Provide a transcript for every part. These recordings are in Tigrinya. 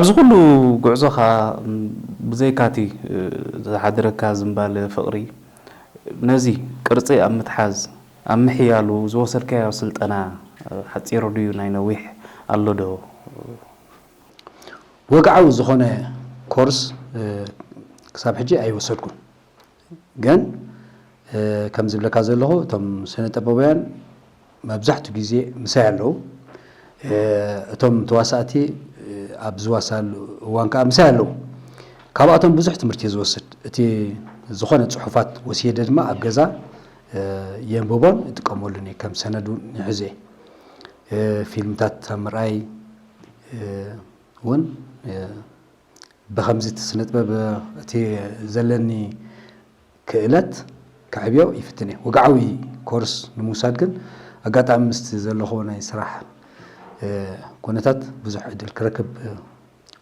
እዚ ኩሉ ጉዕዞኻ፣ ም፣ ብዘይካቲ፣ እ፣ ዝሓድረካ ዝምባለ ፍቕሪ፣ ነዚ ቅርጺ ኣብ ምትሓዝ፣ ኣብ ምሕያሉ ዝወሰድካዮ ስልጠና፣ እ፣ ሓጺሩ ድዩ ናይ ነዊሕ ኣሎ ዶ? ወግዓዊ ዝኾነ ኮርስ፣ እ፣ ክሳብ ሕጂ ኣይወሰድኩን። ግን፣ እ፣ ከም ዝብለካ ዘለኹ፣ እቶም ስነ ጥበባውያን መብዛሕትኡ ግዜ ምሳይ ኣለዉ። እ፣ እቶም ተዋሳእቲ፣ እ፣ ኣብ ዝዋሳሉ እዋን ከኣ ምሳይ ኣለዉ። ካብኣቶም ብዙሕ ትምህርቲ እየ ዝወስድ። እቲ ዝኾነ ጽሑፋት ወሲደ ድማ ኣብ ገዛ፣ እ፣ የንብቦን እጥቀመሉን እየ። ከም ሰነድ እውን ይሕዞ እየ። እ፣ ፊልምታት ኣብ ምርኣይ፣ እ፣ እውን፣ እ፣ ብኸምዚ እቲ ስነ ጥበብ፣ እቲ ዘለኒ ክእለት ከዕብዮ ይፍትን እየ። ወግዓዊ ኮርስ ንምውሳድ ግን ኣጋጣሚ ምስቲ ዘለኹዎ ናይ ስራሕ፣ እ፣ ኩነታት ብዙሕ ዕድል ክረክብ፣ እ፣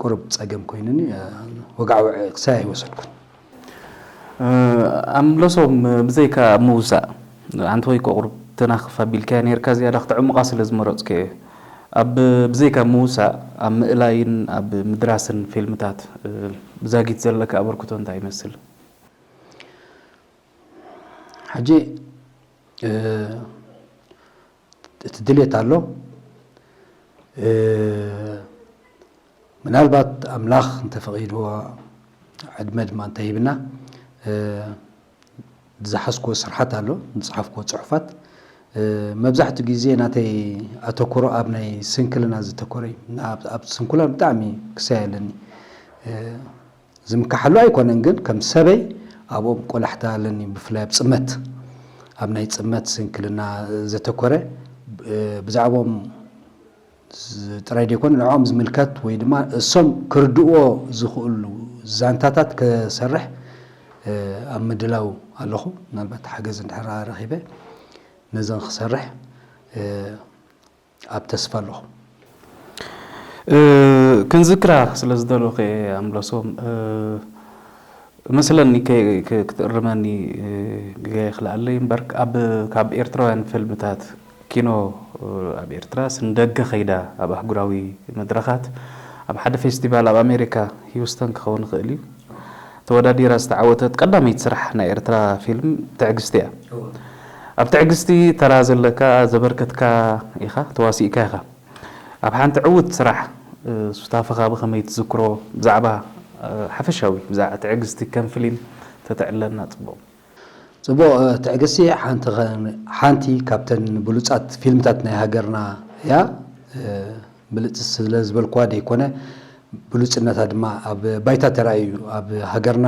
ቁሩብ ጸገም ኮይኑኒ፣ እ፣ ወግዓዊ ክሳይ ኣይወሰድኩን። እ፣ ኣምለሶም፣ ብዘይካ ኣብ ምውሳእ፣ ኣንተ ወይ እኮ ቁሩብ ተናኽፍ ኣቢልካያ ነይርካ፣ ዝያዳ ክተዕምቓ ስለ ዝመረጽኩ እየ። ኣብ፣ ብዘይካ ምውሳእ፣ ኣብ ምእላይን ኣብ ምድራስን ፊልምታት፣ እ፣ ብዛጊት ዘለካ ኣበርክቶ እንታይ ይመስል? ሕጂ፣ እ፣ እቲ ድሌት ኣሎ። እ፣ ምናልባት ኣምላኽ እንተፈቒድዎ፣ ዕድመ ድማ እንተሂብና፣ እ፣ ዝሓዝክዎ ስርሓት ኣሎ፣ ዝጸሓፍክዎ ጽሑፋት። እ፣ መብዛሕትኡ ግዜ ናተይ ኣተኩሮ ኣብ ናይ ስንክልና ዘተኮረ እዩ። ኣብ፣ ኣብ ስንኩላን ብጣዕሚ ክሳይ ኣለኒ። እ፣ ዝምካሓሉ ኣይኮነን፣ ግን ከም ሰበይ ኣብኦም ቆላሕታ ኣለኒ፣ ብፍላይ ኣብ ጽመት፣ ኣብ ናይ ጽመት ስንክልና ዘተኮረ፣ እ፣ ብዛዕባኦም ዝ-፣ ጥራይ ዘይኮነ ንዕኦም ዝምልከት ወይ ድማ እሶም ክርድእዎ ዝኽእሉ ዛንታታት ክሰርሕ፣ እ፣ ኣብ ምድላው ኣለኹ። ምናልባት ሓገዝ እንድሕር ረኺበ ነዘን ክሰርሕ፣ እ፣ ኣብ ተስፋ ኣለኹ። እ፣ ክንዝክራ ስለ ዝደለኹ እየ ኣምለሶም፣ እ፣ መስለኒ ከ-፣ ከ-፣ ክትእርመኒ፣ እ፣ ግዜ ይኽልኣለይ እምበር፣ ኣብ፣ ካብ ኤርትራውያን ፊልምታት ኪኖ፣ እ፣ ኣብ ኤርትራስ ንደገ ከይዳ ኣብ ኣህጉራዊ መድረኻት ኣብ ሓደ ፌስቲቫል ኣብ ኣሜሪካ ሂውስተን ክኸውን ይኽእል እዩ። ተወዳዲራ ዝተዓወተት ቀዳመይቲ ስራሕ ናይ ኤርትራ ፊልም ትዕግስቲ እያ። እወ። ኣብ ትዕግስቲ ተራ ዘለካ ዘበርከትካ ኢኻ፣ ተዋሲእካ ኢኻ። ኣብ ሓንቲ ዕውት ስራሕ፣ እ፣ ሱታፍኻ ብኸመይ ትዝክሮ? ብዛዕባ፣ እ፣ ሓፈሻዊ ብዛዕባ ትዕግስቲ ከም ፍሊም ተተዕለልና ጽቡቕ። ጽቡቕ፣ እ፣ ትዕግስቲ ሓንቲ ኸ-፣ ሓንቲ ካብተን ብሉጻት ፊልምታት ናይ ሃገርና እያ። እ፣ ብልጽ ስለ ዝበልኩዋ ደይኮነ፣ ብሉጽነታ ድማ ኣብ ባይታ ተራእዩ እዩ። ኣብ ሃገርና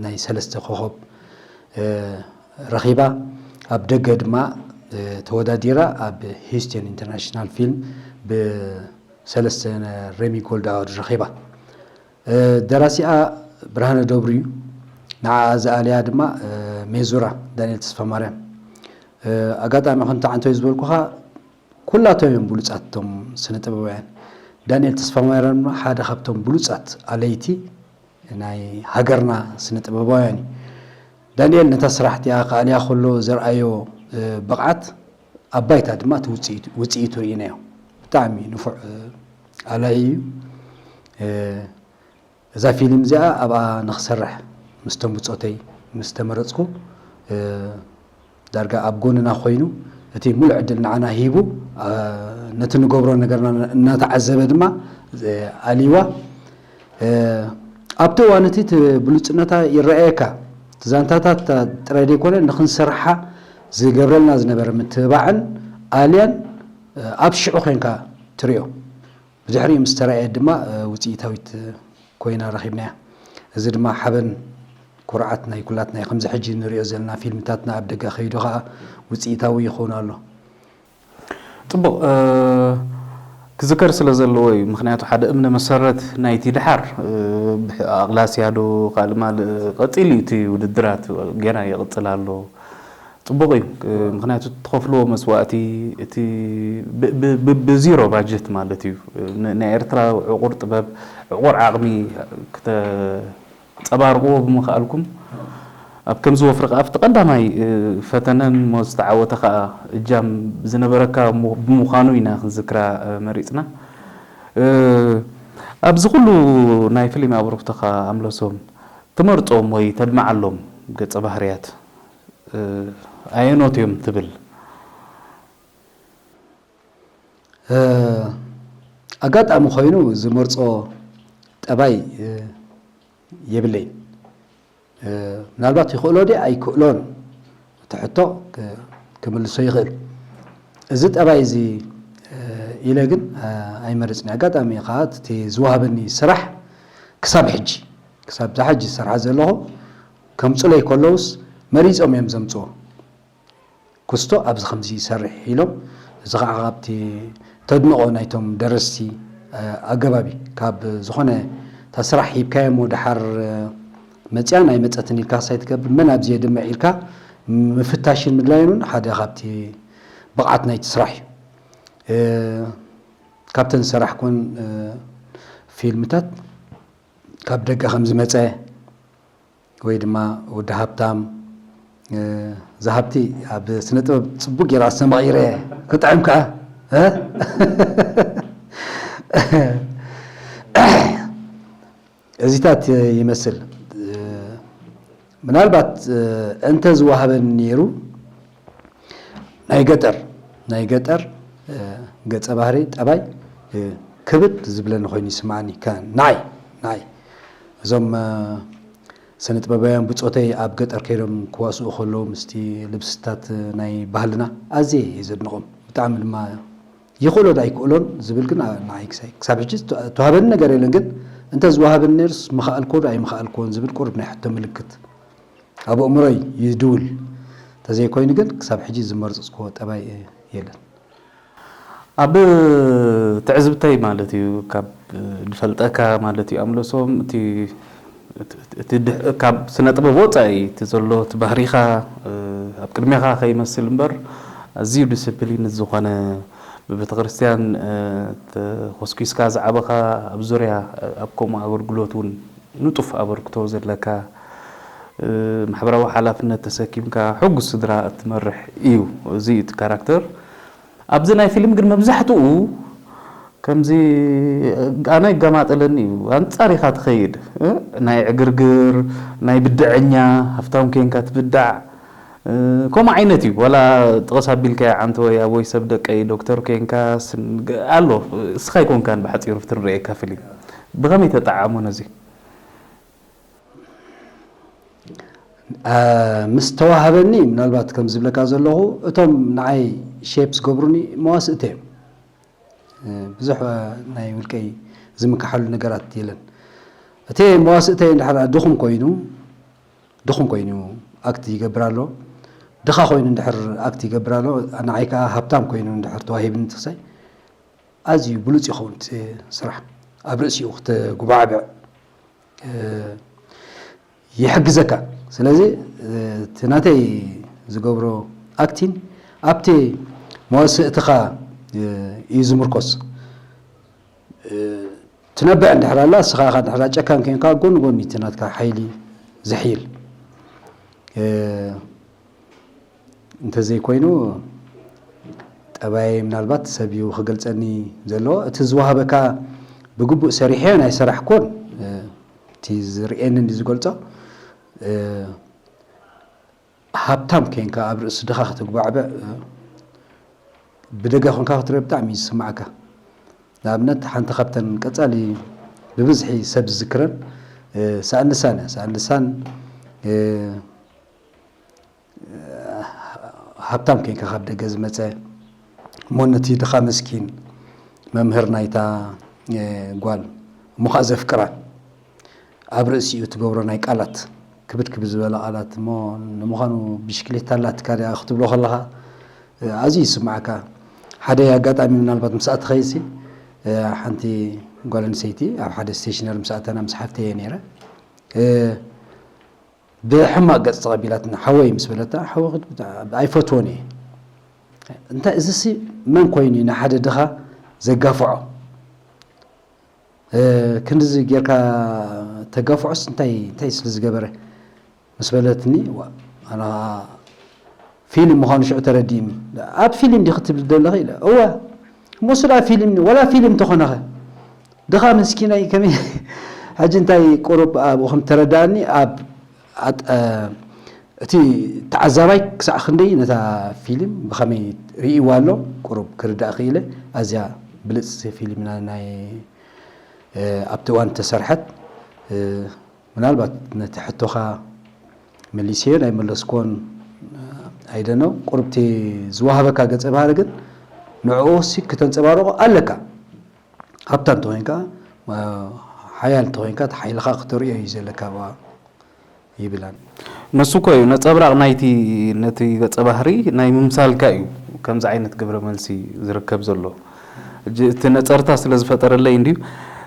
ናይ ሰለስተ ኮኾብ፣ እ፣ ረኺባ፣ ኣብ ደገ ድማ፣ እ፣ ተወዳዲራ ኣብ ሂውስተን ኢንተርናሽናል ፊልም ብሰለስተ ረሚ ጎልድ ኣዋርድ ረኺባ። እ፣ ደራሲኣ ብርሃነ ደብሩ እዩ። ንዓኣ ዝኣለያ ድማ፣ እ፣ ሜዙራ ዳንኤል ተስፋማርያም። እ፣ ኣጋጣሚ ከምቲ ዓንቶይ ዝበልኩኻ፣ ኩላቶም እዮም ብሉጻት እቶም ስነ ጥበባውያን። ዳንኤል ተስፋማርያም ድማ ሓደ ካብቶም ብሉጻት ኣለይቲ ናይ ሃገርና ስነ ጥበባውያን እዩ። ዳንኤል ነታ ስራሕ እቲኣ ክኣልያ ከሎ ዘርኣዮ፣ እ፣ ብቕዓት ኣብ ባይታ ድማ እቲ ውጽኢቱ፣ ውጽኢቱ ርኢናዮ። ብጣዕሚ ንፉዕ፣ እ፣ ኣላይ እዩ። እ፣ እዛ ፊልም እዚኣ ኣብኣ ንኽሰርሕ ምስቶም ብጾተይ ምስ ተመረጽኩ፣ እ፣ ዳርጋ ኣብ ጎንና ኮይኑ እቲ ሙሉእ ዕድል ንዓና ሂቡ፣ እ፣ ነቲ ንገብሮ ነገርና እናተዓዘበ ድማ፣ እ፣ ኣልይዋ። እ፣ ኣብቲ እዋን እቲ እቲ ብሉጽነታ ይረኣየካ። እቲ ዛንታታት ጥራይ ዘይኮነ ንኽንሰርሓ ዝገብረልና ዝነበረ ምትብባዕን ኣልያን፣ እ፣ ኣብ ሽዑ ኮይንካ ትሪኦ። ብድሕሪኡ ምስ ተራእየት ድማ፣ እ፣ ውጽኢታዊት ኮይና ረኺብናያ። እዚ ድማ ሓበን ኩርዓት ናይ ኩላትና እዩ። ከምዚ ሕጂ ንሪኦ ዘለና ፊልምታትና ኣብ ደገ ከይዱ ኸኣ ውጽኢታዊ ይኸውን ኣሎ። ጽቡቕ፣ እ፣ ክዝከር ስለ ዘለዎ እዩ። ምኽንያቱ ሓደ እምነ መሰረት ናይቲ ድሓር፣ እ፣ ብሕ-፣ ኣቕላስያ ዶ ካልእ ማልእ ቀጺሉ እዩ እቲ ውድድራት፣ ገና ይቕጽል ኣሎ። ጽቡቕ እዩ። እ፣ ምኽንያቱ እትኸፍልዎ መስዋእቲ፣ እቲ ብ-፣ ብ-፣ ብ-፣ ብዚሮ ባጀት ማለት እዩ። ን-፣ ናይ ኤርትራ ዕቑር ጥበብ፣ ዕቑር ዓቕሚ ክተ-፣ ጸባርቕዎ ብምኽኣልኩም፣ ኣብ ከምዚ ወፍሪ ከኣ ኣብቲ ቀዳማይ፣ እ፣ ፈተነን እሞ ዝተዓወተ ከኣ እጃም ዝነበረካ ሙ-፣ ብምዃኑ ኢና ክንዝክራ፣ እ፣ መሪጽና። እ፣ ኣብዚ ኩሉ ናይ ፊልም ኣበርክቶኻ ኣምለሶም፣ ትመርጾም ወይ ተድምዓሎም ገጸ ባህርያት፣ እ፣ ኣየኖት እዮም ትብል? እ፣ ኣጋጣሚ ኮይኑ ዝመርጾ ጠባይ፣ እ፣ የብለይን። እ፣ ምናልባት ይኽእሎ ድየ ኣይክእሎን እቲ ሕቶ ክ-፣ ክምልሶ ይኽእል። እዚ ጠባይ እዚ፣ እ፣ ኢለ ግን፣ እ፣ ኣይመርጽን። ኣጋጣሚ ከኣ እቲ ዝወሃበኒ ስራሕ ክሳብ ሕጂ፣ ክሳብ እዛ ሕጂ ዝሰርሓ ዘለኹ ከምጽኡለይ ከለዉስ መሪጾም እዮም ዘምጽዎ። ክስቶ ኣብዚ ከምዚ ይሰርሕ ኢሎም፣ እዚ ኸዓ ካብቲ ተድንቖ ናይቶም ደረስቲ፣ እ፣ ኣገባብ እዩ። ካብ ዝኾነ እታ ስራሕ ሂብካዮ እሞ ደሓር፣ እ፣ መጽያን ኣይመጸትን ኢልካ ሳይትገብር፣ መን ኣብዚ የድምዕ ኢልካ ምፍታሽን ምድላዩን እውን ሓደ ካብቲ ብቕዓት ናይቲ ስራሕ እዩ። እ፣ ካብተን ዝሰራሕኩን፣ እ፣ ፊልምታት ካብ ደገ ከም ዝመጸ ወይ ድማ ወዲ ሃብታም፣ እ፣ እዛ ሃብቲ ኣብ ስነ ጥበብ ጽቡቅ ጌራ ኣስተማቒረ ክጥዕም ከኣ፣ እ? እዚታት ይመስል። እ፣ ምናልባት፣ እ፣ እንተ ዝወሃበኒ ነይሩ ናይ ገጠር፣ ናይ ገጠር፣ እ፣ ገጸ ባህሪ ጠባይ፣ እ፣ ክብድ ዝብለኒ ኮይኑ ይስምዓኒ። ከ-፣ ንዓይ፣ ንዓይ። እዞም፣ እ፣ ስነ ጥበባውያን ብጾተይ ኣብ ገጠር ከይዶም ክዋስኡ ከለዉ ምስቲ ልብስታት ናይ ባህልና ኣዝየ እየ ዘድንቖም። ብጣዕሚ ድማ ይኽእሎ ዶ ኣይክእሎን ዝብል ግን ኣ-፣ ንዓይ ክሳይ-፣ ክሳብ ሕጂ ዝተ-፣ ዝተዋህበኒ ነገር የለን። ግን እንተ ዝወሃበኒ ነይሩስ ምኸኣልክዎ ዶ ኣይምኸኣልክዎን ዝብል ቁሩብ ናይ ሕቶ ምልክት ኣብ ኣእምሮይ ይድውል። እንተዘይኮይኑ ግን ክሳብ ሕጂ ዝመርጽጽክዎ ጠባይ የለን። ኣብ ትዕዝብተይ ማለት እዩ፣ ካብ ዝፈልጠካ ማለት እዩ ኣምለሶም፣ እቲ፣ እቲ፣ እቲ ድሕ-፣ ካብ ስነ ጥበብ ወጻኢ እቲ ዘሎ እቲ ባህሪኻ፣ እ፣ ኣብ ቅድሜኻ ከይመስል እምበር ኣዝዩ ዲስፕሊን ዝኾነ ብቤተክርስትያን፣ እ፣ ተኾስኲስካ ዝዓበኻ፣ ኣብ ዙርያ፣ እ፣ ኣብ ከምኡ ኣገልግሎት እውን ንጡፍ ኣበርክቶ ዘለካ፣ እ፣ ማሕበራዊ ሓላፍነት ተሰኪምካ ሕጉስ ስድራ እትመርሕ እዩ። እዚ እቲ ካራክተር። ኣብዚ ናይ ፊልም ግን መብዛሕትኡ ከምዚ ኣነ ይገማጠለኒ እዩ። ኣንጻር ኢኻ ትኸይድ፣ እ? ናይ ዕግርግር፣ ናይ ብድዐኛ፣ ሃፍታም ኬንካ ትብዳዕ፣ እ፣ ከምኡ ዓይነት እዩ። ዋላ ጥቕስ ኣቢልካዮ ዓንተ ወይ ኣቦይ ሰብ ደቀይ ዶክተር ኬንካ ስን-፣ ኣሎ። እስኻ ኣይኮንካን ብሓጺሩ እቲ ንርእየካ ፊልም። ብኸመይ ተጠዓሞ ነዚ? አ፣ ምስ ተዋህበኒ፣ ምናልባት ከም ዝብለካ ዘለኹ፣ እቶም ንዓይ ሼፕ ዝገብሩኒ መዋስእተይ እዮም። እ፣ ብዙሕ፣ እ፣ ናይ ውልቀይ ዝምክሓሉ ነገራት የለን። እቲ መዋስእተይ እንድሕር ድኹም ኮይኑ፣ ድኹም ኮይኑ ኣክት ይገብር ኣሎ። ድኻ ኮይኑ እንድሕር ኣክት ይገብር ኣሎ። ንዓይ ከኣ ሃብታም ኮይኑ እንድሕር ተዋሂብኒ ትኽሳይ፣ ኣዝዩ ብሉጽ ይኸውን እቲ ስራሕ። ኣብ ርእሲኡ ክትጉባዕብዕ፣ እ፣ ይሕግዘካ። ስለዚ፣ እ፣ እቲ ናተይ ዝገብሮ ኣክቲን ኣብቲ መዋስእትኻ፣ እ፣ እዩ ዝምርኮስ። እ፣ ትነብዕ እንድሕር ኣላ፣ እስኻ ኢኻ እንድሕር ጨካን ኮንካ፣ ጎኒ ጎኒ እቲ ናትካ ሓይሊ ዝሕይል። እ፣ እንተዘይኮይኑ፣ ጠባየይ ምናልባት ሰብ እዩ ክገልጸኒ ዘለዎ። እቲ ዝወሃበካ ብግቡእ ሰሪሐዮ ናይ ሰራሕኩን፣ እ፣ እቲ ዝርእየኒ እንዲ ዝገልጾ፣ እ፣ ሃብታም ኬንካ ኣብ ርእሲ ድኻ ክትጉባዕብዕ፣ እ፣ ብደገ ኮንካ ክትሪኦ ብጣዕሚ እዩ ዝስምዓካ። ንኣብነት፣ ሓንቲ ካብተን ቀጻሊ ብብዝሒ ሰብ ዝዝክረን፣ እ፣ ሰኣን ልሳን እያ። ሰኣን ልሳን፣ እ፣ ሃብታም ኬንካ ካብ ደገ ዝመጸ፣ እሞ ነቲ ድኻ መስኪን መምህር ናይታ፣ እ፣ ጓል እሞ ኸኣ ዘፍቅራ፣ ኣብ ርእሲኡ ትገብሮ ናይ ቃላት ክብድ ክብድ ዝበለ ቃላት እሞ፣ ንምዃኑ ብሽክሌታ ኣላትካ ድያ ክትብሎ ከለኻ፣ እ፣ ኣዝዩ ይስምዓካ። ሓደ ኣጋጣሚ ምናልባት ምስኣ ትኸይድሲ፣ እ፣ ሓንቲ ጓል ኣንስተይቲ ኣብ ሓደ ስቴሽነሪ ምስ ኣተና ምስ ሓፍተይ እየ ነይረ። እ፣ ብሕማቕ ገጽ ተቐቢላትና፣ "ሓወይ" ምስ በለታ፣ "ሓወይ ክድ-፣ ኣይፈትዎን እየ። እንታይ እዚሲ መን ኮይኑ እዩ ንሓደ ድኻ ዘጋፍዖ? እ፣ ክንድዚ ጌርካ ተጋፍዖስ እንታይ፣ እንታይ ስለ ዝገበረ?" ምስ በለትኒ፣ ዋ፣ ኣነ ኸኣ ፊልም ምዃኑ ሽዑ ተረዲእኒ። "ኣብ ፊልም ዲኺ ትብሊ ዘለኺ?" ኢለ፣ "እወ። እሞ እሱ ደኣ ፊልም፣ ዋላ ፊልም እንተኾነኸ?" ድኻ ምስኪናይ ከመይ ሕጂ እንታይ ቁሩብ ኣብኡ ከም ተረዳእኒ ኣብ ኣጥ- እ፣ እቲ ተዓዛባይ ክሳዕ ክንደይ ነታ ፊልም ብኸመይ ርእይዋ ኣሎ ቁሩብ ክርዳእ ክኢለ። ኣዝያ ብልጽቲ ፊልም ኢና ናይ እ፣ ኣብቲ እዋን ተሰርሐት። እ፣ ምናልባት ነቲ ሕቶኻ መሊስዮን ኣይመለስኮን ኣይደነው። ቁርብቲ ዝወሃበካ ገጸ ባህሪ ግን ንዕኡ ሲ ክተንጸባርቆ ኣለካ። ሃብታ እንተኾይንካ፣ ሓያል እንተኾይንካ፣ እቲ ሓይልኻ ክተርእዮ እዩ ዘለካ። ይብላን። ነሱ እኮ እዩ ነጸብራቕ ናይቲ፣ ነቲ ገጸ ባህሪ ናይ ምምሳልካ እዩ ከምዚ ዓይነት ግብረ መልሲ ዝርከብ ዘሎ። እጂ እቲ ነጸርታ ስለ ዝፈጠረለይ እንድዩ።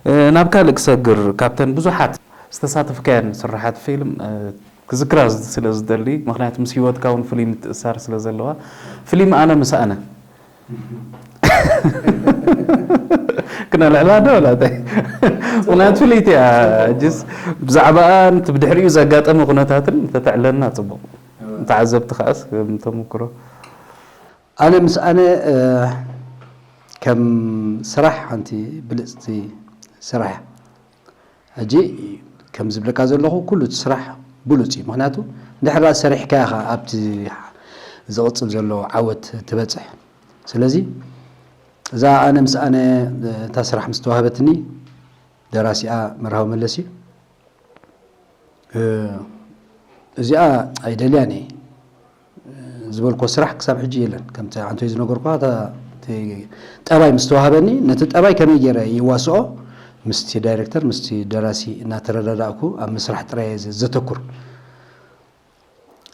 እ፣ ናብ ካልእ ክሰግር፣ ካብተን ብዙሓት ዝተሳተፍካየን ስርሓት ፊልም፣ እ፣ ክዝክራ ስለ ዝደሊ፣ ምኽንያቱ ምስ ህይወትካ እውን ፍሉይ ምትእስሳር ስለ ዘለዋ፣ ፊልም ኣነ ምስ ኣነ ክነልዕላ ዶ ወላ እንታይ? ምኽንያቱ ፍልይቲ እያ። ጅስ ብዛዕባኣ፣ እቲ ብድሕሪኡ ዘጋጠመ ኩነታትን እንተተዕለና ጽቡቕ። ተዓዘብቲ ከኣስ ከም ተመክሮ። ኣነ ምስ ኣነ፣ እ፣ ከም ስራሕ ሓንቲ ብልጽቲ ስራሕ እያ። ሕጂ ከም ዝብለካ ዘለኹ ኩሉ እቲ ስራሕ ብሉጽ እዩ። ምኽንያቱ እንድሕር ደኣ ሰሪሕካ ኢኻ ኣብቲ ዝቕጽል ዘሎ ዓወት ትበጽሕ። ስለዚ እዛ ኣነ ምስ ኣነ እታ ስራሕ ምስ ተዋህበትኒ ደራሲኣ መርሃዊ መለስ እዩ። እ፣ እዚኣ ኣይደልያን እየ ዝበልኮ ስራሕ ክሳብ ሕጂ የለን። ከምቲ ዓንቶይ ዝነገርኳ እታ፣ እቲ ጠባይ ምስ ተዋህበኒ ነቲ ጠባይ ከመይ ገይረ ይዋስኦ ምስቲ ዳይሬክተር ምስቲ ደራሲ እናተረዳዳእኩ ኣብ ምስራሕ ጥራይ እየ ዘ-፣ ዘተኩር።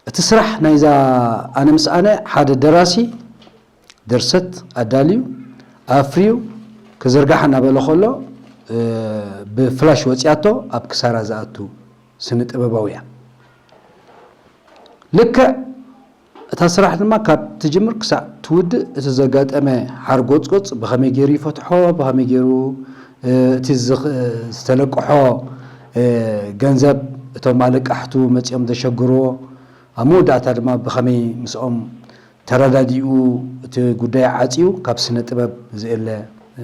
እቲ ስራሕ ናይዛ ኣነ ምስ ኣነ ሓደ ደራሲ ድርሰት ኣዳልዩ ኣፍርዩ ክዝርጋሕ እናበለ ከሎ፣ እ፣ ብፍላሽ ወፂኣቶ ኣብ ክሳራ ዝኣቱ ስነ ጥበባዊ እያ። ልክዕ እታ ስራሕ ድማ ካብ ትጅምር ክሳዕ ትውድእ እቲ ዘጋጠመ ሓርጎፅጎፅ ብኸመይ ገይሩ ይፈትሖ፣ ብኸመይ ገይሩ፣ እ፣ እቲ ዝኽ-፣ ዝተለቅሖ፣ እ፣ ገንዘብ እቶም ኣለቃሕቱ መፂኦም ዘሸግርዎ፣ ኣብ መወዳእታ ድማ ብኸመይ ምስኦም ተረዳዲኡ እቲ ጉዳይ ዓፅዩ ካብ ስነ ጥበብ ዝእለ፣ እ፣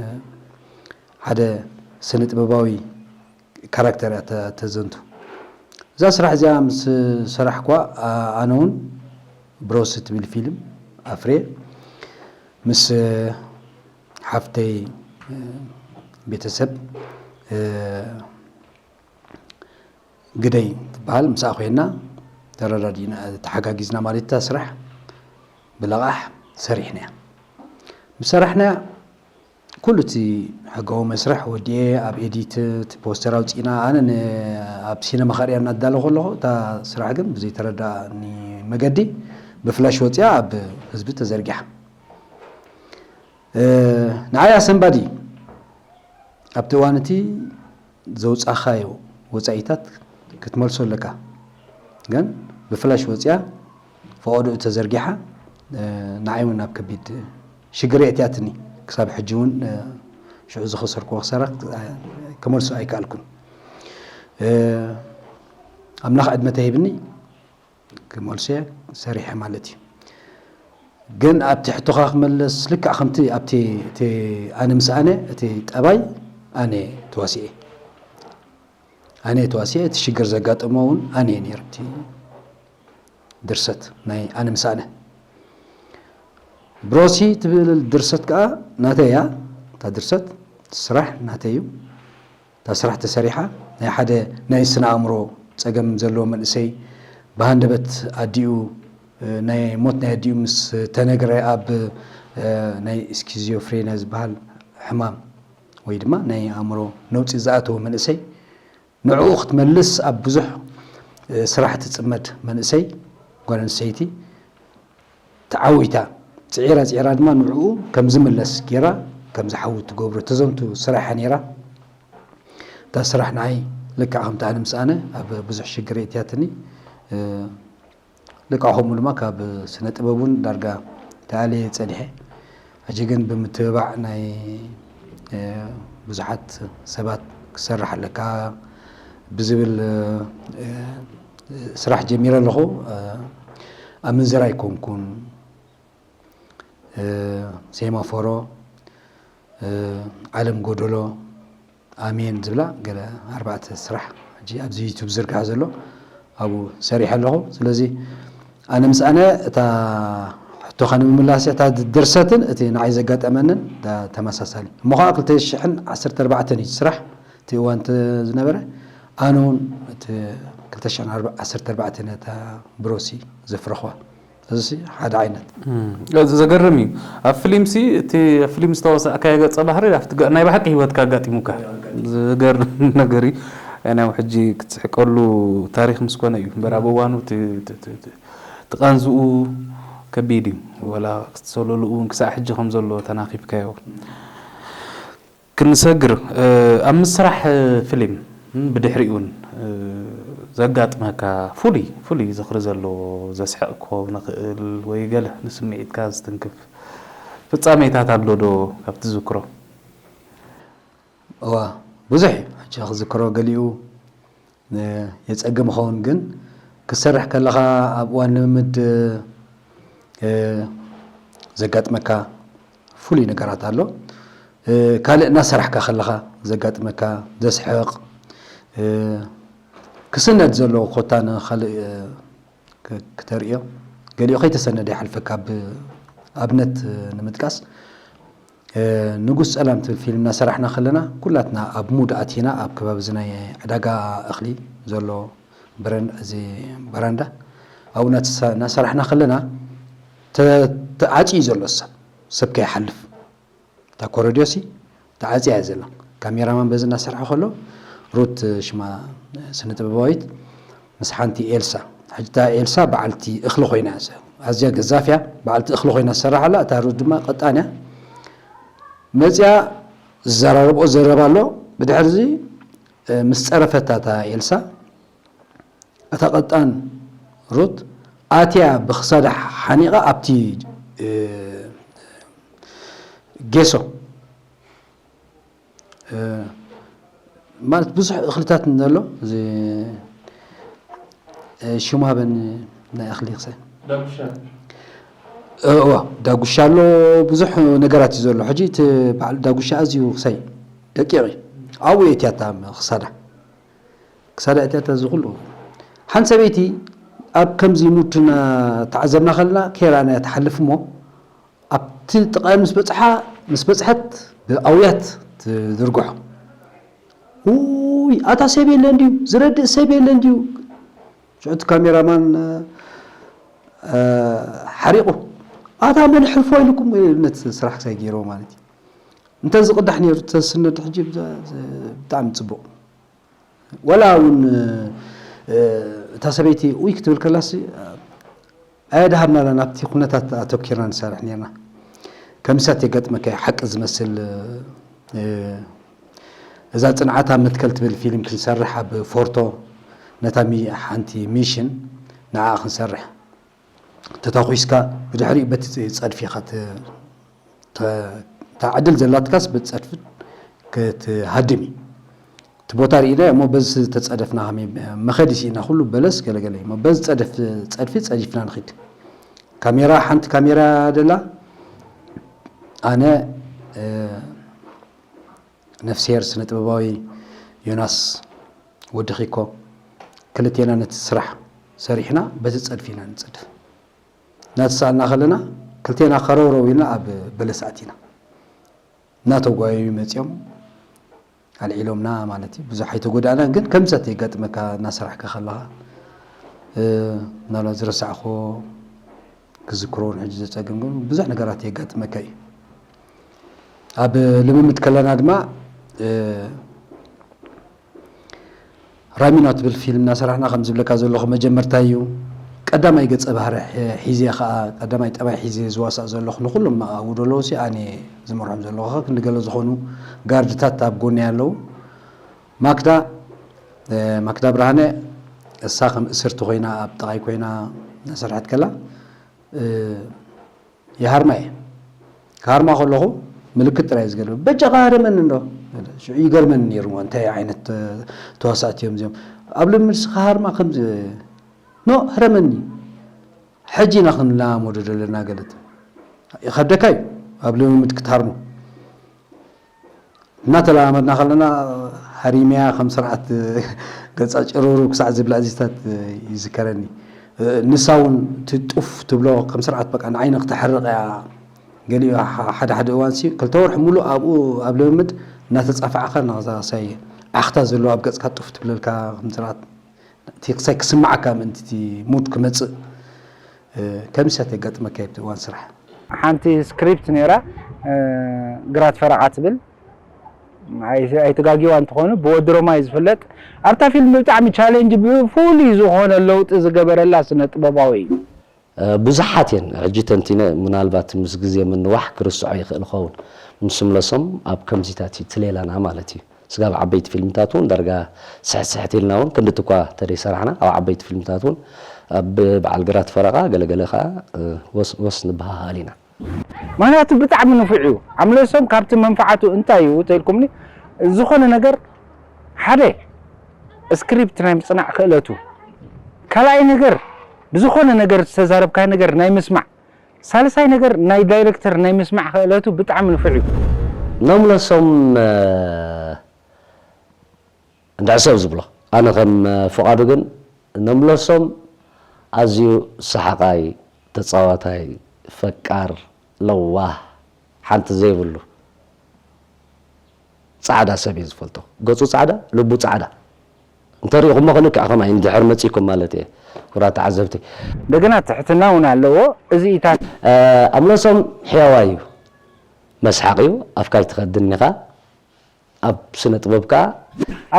ሓደ ስነ ጥበባዊ ካራክተር እያ ተ-፣ ተዘንቱ። እዛ ስራሕ እዚኣ ምስ ሰራሕኳ፣ ኣ-፣ ኣነ እውን ብሮስ እትብል ፊልም ኣፍርየ ምስ ሓፍተይ፣ እ፣ ቤተሰብ፣ እ፣ ግደይ ትበሃል፣ ምስኣ ኮይና ተረዳዲእና፣ ተሓጋጊዝና ማለት እታ ስራሕ ብለቓሕ ሰሪሕናያ። ምስ ሰራሕናያ ኩሉ እቲ ሕጋዊ መስርሕ ወዲኤ ኣብ ኤዲት እቲ ፖስተር ኣውፂእና፣ ኣነ ን-፣ ኣብ ሲነማ ከርእያ እናዳለ ከለኹ እታ ስራሕ ግን ብዘይተረዳእኒ መገዲ ብፍላሽ ወፂኣ ኣብ ህዝቢ ተዘርጊሓ። እ፣ ንዓይ ኣሰንባዲ ኣብቲ እዋን እቲ ዘውጻኻዮ ወጻኢታት ክትመልሶ ኣለካ። ግን ብፍላሽ ወጺኣ ፈቐዶኡ ተዘርጊሓ፣ እ፣ ንዓይ እውን ኣብ ከቢድ ሽግር የእትያትኒ። ክሳብ ሕጂ እውን፣ እ፣ ሽዑ ዝኸሰርክዎ ክሳራ ክመልሶ ኣይከኣልኩን። እ፣ ኣምላኽ ዕድመ ተሂብኒ ክመልሶ እየ ሰሪሐ ማለት እዩ። ግን ኣብቲ ሕቶኻ ክመለስ ልክዕ ከምቲ ኣብቲ፣ እቲ ኣነ ምስ ኣነ እቲ ጠባይ ኣነ ተዋሲኤ። ኣነ ተዋሲኤ፣ እቲ ሽግር ዘጋጠሞ እውን ኣነ እየ ነይረ። እቲ ድርሰት ናይ ኣነ ምስ ኣነ። ብሮሲ ትብል ድርሰት ከኣ ናተይ እያ። እታ ድርሰት ስራሕ ናተይ እዩ። እታ ስራሕ ተሰሪሓ ናይ ሓደ ናይ ስነ ኣእምሮ ጸገም ዘለዎ መንእሰይ ብሃንደበት ኣዲኡ፣ እ፣ ናይ ሞት ናይ ኣዲኡ ምስ ተነግረ ኣብ፣ እ፣ ናይ ስኪዞፍሬንያ ዝበሃል ሕማም ወይ ድማ ናይ ኣእምሮ ነውጺ ዝኣተወ መንእሰይ ንዕኡ ክትመልስ ኣብ ብዙሕ፣ እ፣ ስራሕ ትጽመድ መንእሰይ ጓል ኣንስተይቲ ተዓዊታ፣ ጽዒራ ጽዒራ ድማ ንዕኡ ከም ዝምለስ ጌራ ከም ዝሓዊ ትገብሮ ተዘንቱ ስራሕ እያ ነይራ። እታ ስራሕ ንዓይ ልክዕ ከምቲ ኣነ ምስ ኣነ ኣብ ብዙሕ ሽግር የእትያትኒ። እ፣ ልክዕ ከምኡ ድማ ካብ ስነ ጥበብ እውን ዳርጋ ተኣልየ ጸኒሐ። ሕጂ ግን ብምትብባዕ ናይ፣ እ፣ ብዙሓት ሰባት ክሰርሕ ኣለካ ብዝብል፣ እ፣ ስራሕ ጀሚረ ኣለኹ። እ፣ ኣመንዝራ ኣይኮንኩን። እ፣ ሴማፎሮ፣ እ፣ ዓለም ጎደሎ፣ ኣሜን ዝብላ ገለ ኣርባዕተ ስራሕ ሕጂ ኣብዚ ዩቱብ ዝርጋሕ ዘሎ ኣብኡ ሰሪሐ ኣለኹ። ስለዚ ኣነ ምስ ኣነ እታ ሕቶኻ ንምምላስ እያ፣ እታ ድርሰትን እቲ ንዓይ ዘጋጠመንን ተ-፣ ተመሳሳሊ። እሞ ኸዓ ክልተ ሽሕን ዓሰርተ ኣርባዕተን እዩ ስራሕ እቲ እዋን ተ-፣ ዝነበረ። ኣነ እውን እቲ ክልተ ሽሕን ዓሰርተ ኣርባዕተን እታ ብሮሲ ዘፍረኽዋ። እዚ ሓደ ዓይነት። ዘገርም እዩ። ኣብ ፊልምሲ እቲ ኣብ ፊልም ዝተዋሳእካዮ ገፀ ባህሪ ኣብቲ ገ- ናይ ብሓቂ ህይወትካ ኣጋጢሙካ። ዘገርም ነገር እዩ። ያው ሕጂ ክትስሕቀሉ ታሪክ ምስ ኮነ እዩ እምበር ኣብ እዋኑ እቲ- እቲ- እቲ- እቲ- እቲ ቃንዝኡ ከቢድ እዩ። ወላ ክትሰለሉ እውን ክሳዕ ሕጂ ከም ዘሎ ተናኺብካዮ። ክንሰግር ኣብ ምስራሕ ፊልም ብድሕሪኡ እውን ዘጋጥመካ ፍሉይ ፍሉይ ዝኽሪ ዘለዎ ዘስሕቕ ክኸውን ይኽእል ወይ ገለ ንስምዒትካ ዝትንክፍ ፍጻሜታት ኣሎ ዶ ካብ ትዝክሮ? እዋ ብዙሕ እዩ ሕጂ ክዝክሮ ገሊኡ የፀግም ይኸውን ግን ክትሰርሕ ከለኻ ኣብ እዋን ልምምድ ዘጋጥመካ ፍሉይ ነገራት ኣሎ። ካልእ እናሰራሕካ ከለኻ ዘጋጥመካ ዘስሕቕ ክስነድ ዘለዎ ኮታ ንኻልእ ክተርእዮ ገሊኡ ከይተሰነደ ይሓልፈካ። ኣብነት ንምጥቃስ ንጉስ ጸላም ትብል ፊልም እናሰራሕና ከለና ኩላትና ኣብ ሙድ ኣቲና ኣብ ከባቢ እዚ ናይ ዕዳጋ እኽሊ ዘሎ እዚ በረንዳ ኣብኡ እናሰራሕና ከለና ተዓፅዩ ዘሎ ሰብ ሰብ ከይሓልፍ እታ ኮረድዮ ሲ ተዓፅያ እያ ዘላ። ካሜራማን በዚ እናሰርሐ ከሎ ሩት ሽማ ስነ ጥበባዊት ምስ ሓንቲ ኤልሳ ሕጂ እታ ኤልሳ በዓልቲ እኽሊ ኮይና እያ ኣዝያ ገዛፍ እያ በዓልቲ እኽሊ ኮይና ትሰርሕ ኣላ። እታ ሩት ድማ ቀጣን እያ መፅያ ዝዘራረብኦ ዘረባ ኣሎ። ብድሕሪ እዚ ምስ ፀረፈታ እታ ኤልሳ እታ ቀጣን ሩት ኣትያ ብኽሳዳ ሓኒቓ ኣብቲ ጌሶ ማለት ብዙሕ እኽልታት እንተሎ እዚ ሽሙ ሃበኒ ናይ እኽሊ ክሳይ እዋ ዳጉሻ ኣሎ ብዙሕ ነገራት እዩ ዘሎ። ሕጂ እቲ በዓል ዳጉሻ ኣዝዩ ክሳይ ደቂቕ እዩ ኣብኡ የትያታ ክሳዳ ክሳዳ እቲያታ እዚ ኩሉ ሓንቲ ሰበይቲ ኣብ ከምዚ ሙድ እናተዓዘብና ከለና ከይረኣናያ ትሓልፍ እሞ ኣብቲ ጥቓ ምስ በፅሓ ምስ በፅሐት ብኣውያት ትዝርግሖ ውይ ኣታ ሰብ የለን ድዩ ዝረድእ ሰብ የለን ድዩ ሽዑ እቲ ካሜራማን ሓሪቑ ኣታ መን ሕልፎ ኢልኩም ነቲ ስራሕ ክሳይ ገይርዎ ማለት እዩ እንተ ዝቕዳሕ ነይሩ ተስነድ ሕጂ ብጣዕሚ ፅቡቕ ዋላ እውን እታ ሰበይቲ ኡይ ክትብል ከላሲ ኣየድሃብናላ ናብቲ ኩነታት ኣተኪርና ንሰርሕ ነርና ከምሳት የጋጥመካ ሓቂ ዝመስል እዛ ፅንዓት ኣብ መትከል ትብል ፊልም ክንሰርሕ ኣብ ፎርቶ ነታ ሓንቲ ሚሽን ንዓ ክንሰርሕ ተታኺስካ ብድሕሪኡ በቲ ፀድፊ ኢኻ እታ ዕድል ዘላትካስ በቲ ፀድፊ ክትሃድም እዩ እቲ ቦታ ርኢና እሞ በዚ ተፀደፍና ከመይ መኸዲ ስኢና ኩሉ በለስ ገለገለ እሞ በዚ ፀደፍ ፀድፊ ፀዲፍና ንኺድ ካሜራ ሓንቲ ካሜራ ደላ ኣነ ነፍስሄር ስነ ጥበባዊ ዮናስ ወዲ ኺኮ ክልቴና ነቲ ስራሕ ሰሪሕና በቲ ጸድፊ ኢና ንጸድፍ። እናተሳእልና ከለና ክልቴና ከረውረው ኢልና ኣብ በለስ ኣቲና። እናተጓየዩ መጺኦም ኣልዒሎምና ማለት እዩ። ብዙሕ ኣይተጎዳእናን፣ ግን ከምዚ የጋጥመካ እናሰራሕካ ከለኻ ምናልባት ዝረሳዕኽዎ ክዝክሮ እውን ሕጂ ዘጸግም ግን ብዙሕ ነገራት የጋጥመካ እዩ። ኣብ ልምምድ ከለና ድማ ራሚኖ ትብል ፊልም እናሰራሕና ከም ዝብለካ ዘለኹ መጀመርታ እዩ ቀዳማይ ገጸ ባህሪ ሒዜ ከዓ ቀዳማይ ጠባይ ሒዜ ዝዋሳእ ዘለኹ ንኩሎም ኣውዶ ኣለዉ ሲ ኣነ ዝመርሖም ዘለኹ ክንዲ ገለ ዝኾኑ ጋርድታት ኣብ ጎኒ ኣለዉ ማክዳ ማክዳ ብርሃነ እሳ ከም እስርቲ ኮይና ኣብ ጥቓይ ኮይና እናሰርሐት ከላ ይሃርማ እየ። ክሃርማ ከለኹ ምልክት ጥራይ ዝገርም በጃኻ ህረመኒ እንዶ ሽዑ ይገርመኒ ነይሩ እንታይ ዓይነት ተዋሳእቲ እዮም እዚኦም ኣብ ልምድስ ክሃርማ ከምዚ ኖ ህረመኒ ሕጂ ኢና ክንለማመዶ ዘለና ገለት ይኸብደካ እዩ ኣብ ልምምድ ክትሃርሞ እናተለማመድና ከለና ሃሪመያ ከም ስርዓት ገጻ ጭርውርው ክሳዕ ዝብላ እዚታት ይዝከረኒ። ንሳ እውን እቲ ጡፍ ትብሎ ከም ስርዓት በቃ ንዓይኒ ክተሕርቕ እያ። ገሊኡ ሓደ ሓደ እዋንሲ ክልተ ወርሒ ሙሉእ ኣብኡ ኣብ ልምምድ እናተጻፋዕካ ናዛ ሳይ ዓኽታ ዘለዎ ኣብ ገጽካ ጡፍ ትብለልካ ከም ስርዓት እቲ ክሳይ ክስምዓካ ምእንቲ እቲ ሙድ ክመጽእ ከምዚታት የጋጥመካ ኣብቲ እዋን ስራሕ። ሓንቲ ስክሪፕት ነይራ ግራት ፈረቓ ትብል ኣይተጋጊዋ እንተኾኑ ብወዲ ሮማይ ዝፍለጥ ኣብታ ፊልም ብጣዕሚ ቻሌንጅ ብፍሉይ ዝኾነ ለውጢ ዝገበረላ ስነ ጥበባዊ እዩ። ብዙሓት እየን ሕጂ ተንቲነ ምናልባት ምስ ግዜ ምንዋሕ ክርስዖ ይኽእል ኸውን ምስ ምለሶም ኣብ ከምዚታት እዩ ትሌላና ማለት እዩ። ስጋብ ዓበይቲ ፊልምታት እውን ዳርጋ ስሕት ስሕት ኢልና እውን ክንድቲ እኳ ተደይሰራሕና ኣብ ዓበይቲ ፊልምታት እውን ኣብ በዓል ግራት ፈረቓ ገለገለ ከዓ ወስ ወስ ንበሃሃል ኢና። ምክንያቱ ብጣዕሚ ንፉዕ እዩ ኣምለሶም ካብቲ መንፍዓቱ እንታይ እዩ ተልኩምኒ ዝኾነ ነገር ሓደ ስክሪፕት ናይ ምፅናዕ ክእለቱ ካልኣይ ነገር ብዝኾነ ነገር ዝተዛረብካዮ ነገር ናይ ምስማዕ ሳልሳይ ነገር ናይ ዳይረክተር ናይ ምስማዕ ክእለቱ ብጣዕሚ ንፉዕ እዩ። ነምለሶም እንድሕር ሰብ ዝብሎ ኣነ ከም ፍቓዱ ግን ነምለሶም ኣዝዩ ሰሓቓይ ተፃዋታይ ፈቃር ለዋህ ሓንቲ ዘይብሉ ፃዕዳ ሰብ እየ ዝፈልጦ። ገፁ ፃዕዳ፣ ልቡ ፃዕዳ። እንተሪእኹሞ ክልክዕ ከማይ እንድሕር መፂእኩም ማለት እየ። ክቡራት ተዓዘብቲ። እንደገና ትሕትና እውን ኣለዎ። እዚ ኢታት። ኣምለሶም ሕያዋይ እዩ። መስሓቕ እዩ። ኣፍካ ኣይትኸድን ኢኻ። ኣብ ስነ ጥበብ ከዓ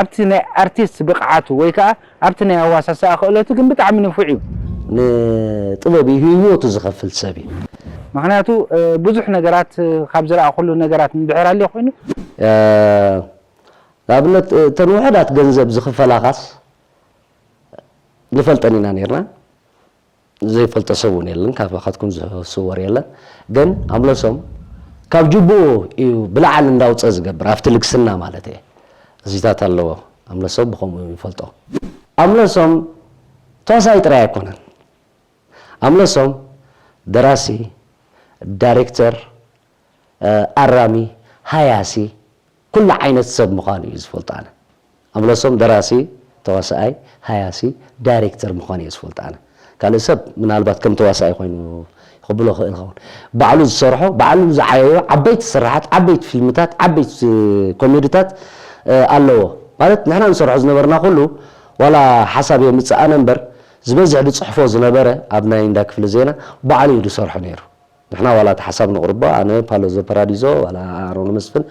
ኣብቲ ናይ ኣርቲስት ብቕዓቱ ወይ ከዓ ኣብቲ ናይ ኣዋሳስኣ ክእለቱ ግን ብጣዕሚ ንፉዕ እዩ። ንጥበብ እዩ ህይወቱ ዝኸፍል ሰብ እዩ። ምኽንያቱ ብዙሕ ነገራት ካብ ዝረኣኹሉ ነገራት እንድሕር ኣልዮ ኮይኑ ንኣብነት እተን ውሕዳት ገንዘብ ዝኽፈላኻስ ንፈልጠን ኢና ነርና ዘይፈልጦ ሰብ እውን የለን ካባኻትኩም ዝስወር የለን ግን ኣምለሶም ካብ ጅቡኡ እዩ ብላዕሊ እንዳውፀ ዝገብር ኣብቲ ልግስና ማለት እየ እዚታት ኣለዎ ኣምለሶም ብኸምኡ ይፈልጦ ኣምለሶም ተዋሳኢ ጥራይ ኣይኮነን ኣምለሶም ደራሲ ዳይሬክተር ኣራሚ ሃያሲ ኩሉ ዓይነት ሰብ ምዃኑ እዩ ዝፈልጦ ኣነ። ኣምለሶም ደራሲ፣ ተዋሳኣይ፣ ሃያሲ፣ ዳይሬክተር ምዃኑ እየ ዝፈልጦ ኣነ። ካልእ ሰብ ምናልባት ከም ተዋሳኣይ ኮይኑ ክብሎ ክእል ይኸውን። ባዕሉ ዝሰርሖ፣ ባዕሉ ዝዓየዮ ዓበይቲ ስርሓት፣ ዓበይቲ ፊልምታት፣ ዓበይቲ ኮሜድታት ኣለዎ። ማለት ንሕና ንሰርሖ ዝነበርና ኩሉ ዋላ ሓሳብ የምጽእ ኣነ እምበር ዝበዝሕ ዝጽሕፎ ዝነበረ ኣብ ናይ እንዳ ክፍሊ ዜና ባዕሉ እዩ ዝሰርሖ ነይሩ። ንሕና ዋላ እቲ ሓሳብ ነቕርቦ ኣነ ፓሎ ዘ ፓራዲዞ ዋላ ኣሮን መስፍን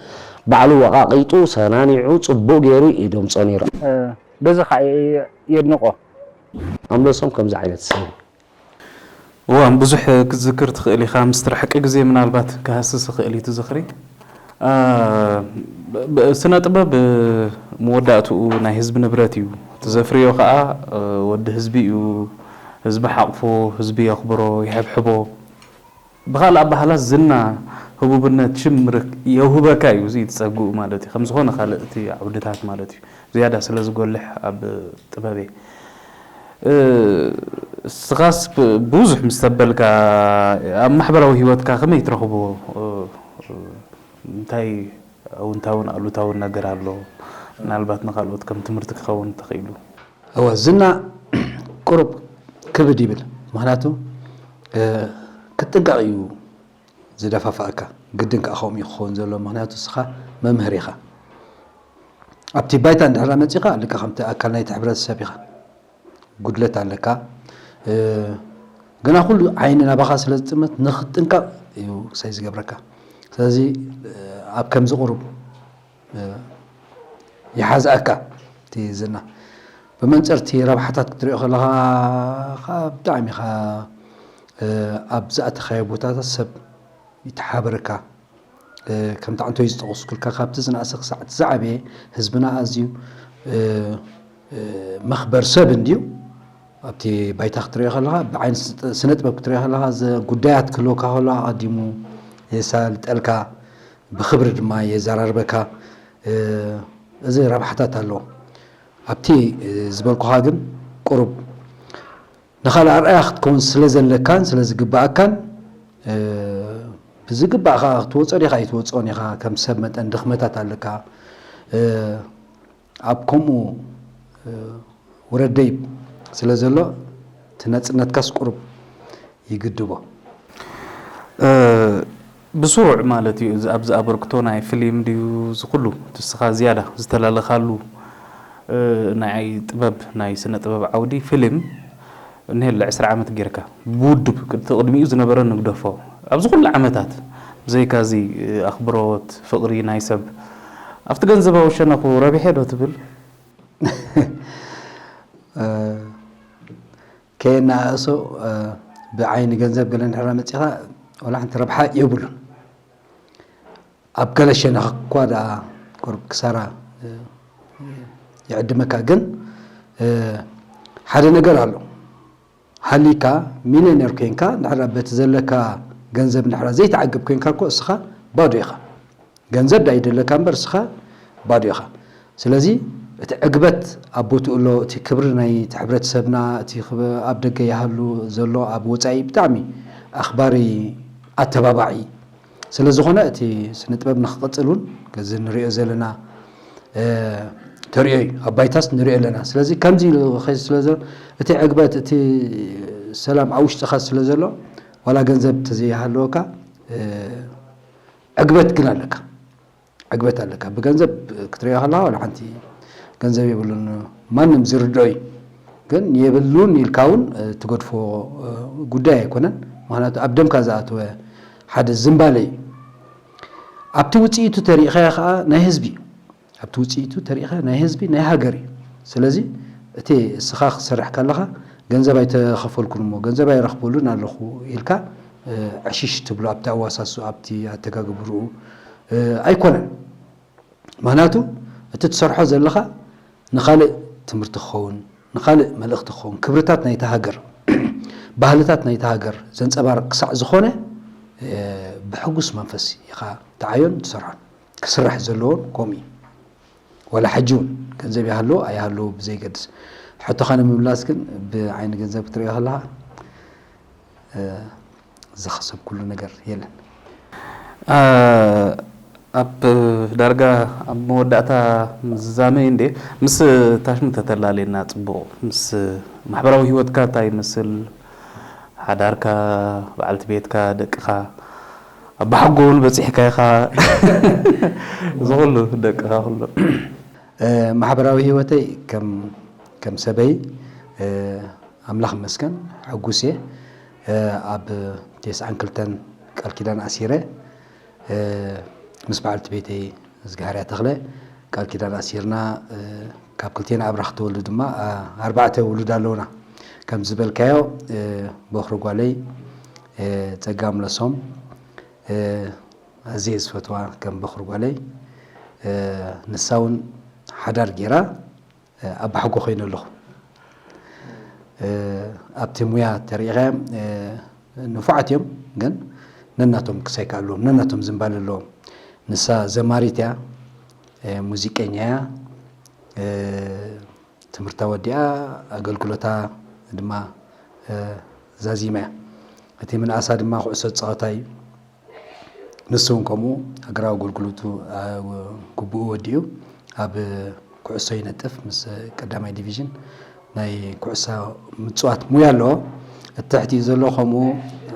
ባዕሉ ወቓቒጡ ሰናኒዑ ጽቡቕ ገይሩ እዩ ደምጾ ነይሩ። በዚ ከዓ የድንቆ። ኣምለሶም ከምዚ ዓይነት ሰብ እዩ። እዋን ብዙሕ ክትዝክር ትኽእል ኢኻ። ምስ ትርሕቂ ግዜ ምናልባት ክሃስስ ይኽእል እዩ እቲ ዝኽሪ። ስነ ጥበብ መወዳእትኡ ናይ ህዝቢ ንብረት እዩ። እቲ ዘፍርዮ ከዓ ወዲ ህዝቢ እዩ። ህዝቢ ሓቕፎ፣ ህዝቢ የኽብሮ፣ ይሕብሕቦ። ብኻልእ ኣባህላ ዝና፣ ህቡብነት፣ ሽም ርክ የውህበካ እዩ። እዚ እቲ ጸግኡ ማለት እዩ። ከም ዝኾነ ካልእ እቲ ዓውድታት ማለት እዩ። ዝያዳ ስለ ዝጎልሕ ኣብ ጥበበይ። እስኻስ ብዙሕ ምስ ተበልካ ኣብ ማሕበራዊ ህይወትካ ከመይ ትረኽቦ? እንታይ ኣውንታውን ኣሉታውን ነገር ኣሎ? ምናልባት ንኻልኦት ከም ትምህርቲ ክኸውን ተኽኢሉ። እወ ዝና ቁሩብ ክብድ ይብል ምኽንያቱ ክትጥንቀቕ እዩ ዝደፋፍኣካ ግድን ከዓ ከምኡ እዩ ክኸውን ዘሎ ምኽንያቱ እስኻ መምህር ኢኻ ኣብቲ ባይታ እንድሕር መፂኻ ልካ ከምቲ ኣካል ናይቲ ሕብረተሰብ ኢኻ ጉድለት ኣለካ ግና ኩሉ ዓይኒ ናባኻ ስለ ዝጥምት ንኽትጥንቀቕ እዩ ክሳይ ዝገብረካ ስለዚ ኣብ ከምዚ ቁሩብ ይሓዝኣካ እቲ ዝና ብመንፅር እቲ ረብሓታት ክትሪኦ ከለኻ ከዓ ብጣዕሚ ኢኻ ኣብ ዝኣተኻዮ ቦታታት ሰብ ይተሓበረካ ከምቲ ዓንቶይ ዝጠቐስኩልካ ካብቲ ዝነኣሰ ክሳዕ እቲ ዝዓበየ ህዝብና ኣዝዩ መኽበር ሰብ እንድዩ ኣብቲ ባይታ ክትሪኦ ከለኻ ብዓይኒ ስነ ጥበብ ክትሪኦ ከለኻ ጉዳያት ክህልወካ ከሎ ኣቐዲሙ የሳልጠልካ ብኽብሪ ድማ የዘራርበካ እዚ ረብሓታት ኣለዎ ኣብቲ ዝበልኩኻ ግን ቁሩብ ንኻልእ ኣርኣያ ክትከውን ስለ ዘለካን ስለ ዝግብኣካን ብዝግባእ ኸዓ ክትወጾ ዲኻ ኣይትወጾን ኢኻ፣ ከም ሰብ መጠን ድኽመታት ኣለካ። እ፣ ኣብ ከምኡ፣ እ፣ ውረድ ደይብ ስለ ዘሎ፣ እቲ ነጽነትካስ ቁሩብ ይግድቦ። እ፣ ብስሩዕ ማለት እዩ። እዚ ኣብዚ ኣበርክቶ ናይ ፊልም ድዩ፣ እዚ ኩሉ ንስኻ ዝያዳ ዝተላለኻሉ፣ እ፣ ናይ ጥበብ፣ ናይ ስነ ጥበብ ዓውዲ ፊልም እኒሀለ ዕስራ ዓመት ጌርካ፣ ብውዱብ፣ እቲ ቅድሚኡ ዝነበረ ንግደፎ፣ ኣብዚ ኩሉ ዓመታት፣ ብዘይካ እዚ፣ እ፣ ኣኽብሮት፣ ፍቕሪ ናይ ሰብ፣ ኣብቲ ገንዘባዊ ሸነኹ ረቢሐ ዶ ትብል? እ፣ ከየናእሶ፣ እ፣ ብዓይኒ ገንዘብ ገለ እንድሕር መጺኻ፣ ዋላ ሓንቲ ረብሓ የብሉን። ኣብ ገለ ሸነኽ እኳ ደኣ ቁሩብ ክሳራ፣ እ፣ ይዕድመካ። ግን፣ እ፣ ሓደ ነገር ኣሎ። ሃሊካ ሚልዮነር ኮይንካ፣ እንድሕር በቲ ዘለካ ገንዘብ እንድሕር ዘይትዓግብ ኮይንካ እኮ፣ እስኻ ባዶ ኢኻ። ገንዘብ ዳኣ ይደለካ እምበር፣ እስኻ ባዶ ኢኻ። ስለዚ እቲ ዕግበት ኣብ ቦትኡ ኣሎ። እቲ ክብሪ ናይቲ ሕብረተሰብና፣ እቲ ክብ-፣ ኣብ ደገ ይሃሉ ዘሎ፣ ኣብ ወጻኢ ብጣዕሚ ኣኽባሪ፣ ኣተባባዒ ስለ ዝኾነ፣ እቲ ስነ ጥበብ ንኽቕጽል እውን፣ እዚ ንሪኦ ዘለና፣ እ፣ ተሪኦ እዩ። ኣብ ባይታስ ንሪኦ ኣለና። ስለዚ ከምዚ ኢሉ ክኸይድ ስለ ዘሎ፣ እቲ ዕግበት፣ እቲ ሰላም ኣብ ውሽጥኻ ስለ ዘሎ፣ ዋላ ገንዘብ ተዘይሃለወካ፣ እ፣ ዕግበት ግን ኣለካ። ዕግበት ኣለካ። ብገንዘብ ክትሪኦ ከለኻ፣ ዋላ ሓንቲ ገንዘብ የብሉን፣ ማንም ዝርድኦ እዩ። ግን የብሉን ኢልካ እውን፣ እ፣ ትገድፎ፣ እ፣ ጉዳይ ኣይኮነን። ምኽንያቱ ኣብ ደምካ ዝኣተወ ሓደ ዝንባለ እዩ። ኣብቲ ውጽኢቱ ተሪኢኻዮ ከኣ ናይ ህዝቢ እዩ። ኣብቲ ውጽኢቱ ተሪኢኻዮ ናይ ህዝቢ፣ ናይ ሃገር እዩ። ስለዚ እቲ እስኻ ክትሰርሕ ከለኻ፣ ገንዘብ ኣይተኸፈልኩን እሞ ገንዘብ ኣይረኽበሉን ኣለኹ ኢልካ፣ እ፣ ዕሽሽ ትብሎ ኣብቲ ኣዋሳስኡ፣ ኣብቲ ኣተጋግብርኡ፣ እ፣ ኣይኮነን። ምኽንያቱ እቲ ትሰርሖ ዘለኻ ንኻልእ ትምህርቲ ክኸውን፣ ንኻልእ መልእኽቲ ክኸውን፣ ክብርታት ናይታ ሃገር፣ ባህልታት ናይታ ሃገር ዘንጸባርቕ ክሳዕ ዝኾነ፣ እ፣ ብሕጉስ መንፈስ ኢኻ ትዓዮን ትሰርሖን። ክስራሕ ዘለዎን ከምኡ እዩ። ዋላ ሕጂ እውን ገንዘብ ይሃልዎ ኣይሃልዎ ብዘይገድስ፣ ሕቶኻ ንምምላስ ግን፣ ብዓይኒ ገንዘብ ክትሪኦ ከለኻ፣ እ፣ ዝኸሰብኩሉ ነገር የለን። እ፣ ኣብ ዳርጋ ኣብ መወዳእታ ዝዛመ እንዴ፣ ምስ ታሽሙ ተተላለየና ጽቡቕ። ምስ ማሕበራዊ ህይወትካ እንታይ ይመስል? ሓዳርካ፣ በዓልቲ ቤትካ፣ ደቅኻ፣ ኣባሓጎ እውን በጺሕካ ኢኻ። እዚ ኩሉ ደቅኻ ኩሉ። እ፣ ማሕበራዊ ህይወተይ ከም፣ ከም ሰበይ፣ እ፣ ኣምላኽ ይመስገን፣ ሕጉስ እየ። እ፣ ኣብ ተስዓን ክልተን ቃል ኪዳን ኣሲረ፣ እ፣ ምስ በዓልቲ ቤተይ እዝግሃርያ ተኽለ ቃል ኪዳን ኣሲርና፣ እ፣ ካብ ክልቴና ኣብራኽ ተወልዱ ድማ፣ ኣ-፣ ኣርባዕተ ውሉድ ኣለውና። ከም ዝበልካዮ፣ እ፣ በኹሪ ጓለይ፣ እ፣ ጸጋም ለሶም፣ እ፣ ኣዝየ ዝፈትዋ ከም በኹሪ ጓለይ፣ እ፣ ንሳ እውን ሓዳር ጌራ፣ እ፣ ኣባሓጎ ኮይነ ኣለኹ። እ፣ ኣብቲ ሙያ ተሪኢኻዮም፣ እ፣ ንፉዓት እዮም፣ ግን ነናቶም ክሳይ ከኣልዎም፣ ነናቶም ዝንባለ ኣለዎም። ንሳ ዘማሪት እያ፣ እ፣ ሙዚቀኛ እያ፣ እ፣ ትምህርታ ወዲኣ ኣገልግሎታ ድማ፣ እ፣ ዛዚማ እያ። እቲ ምንኣሳ ድማ ኩዕሶ ጸወታ እዩ። ንሱ እውን ከምኡ ሃገራዊ ኣገልግሎቱ፣ ኣ፣ ግቡኡ ወዲኡ ኣብ ኩዕሶ ይነጥፍ። ምስ ቀዳማይ ዲቪዥን ናይ ኩዕሶ ምጽዋት ሙያ ኣለዎ። እቲ ትሕቲኡ ዘሎ ከምኡ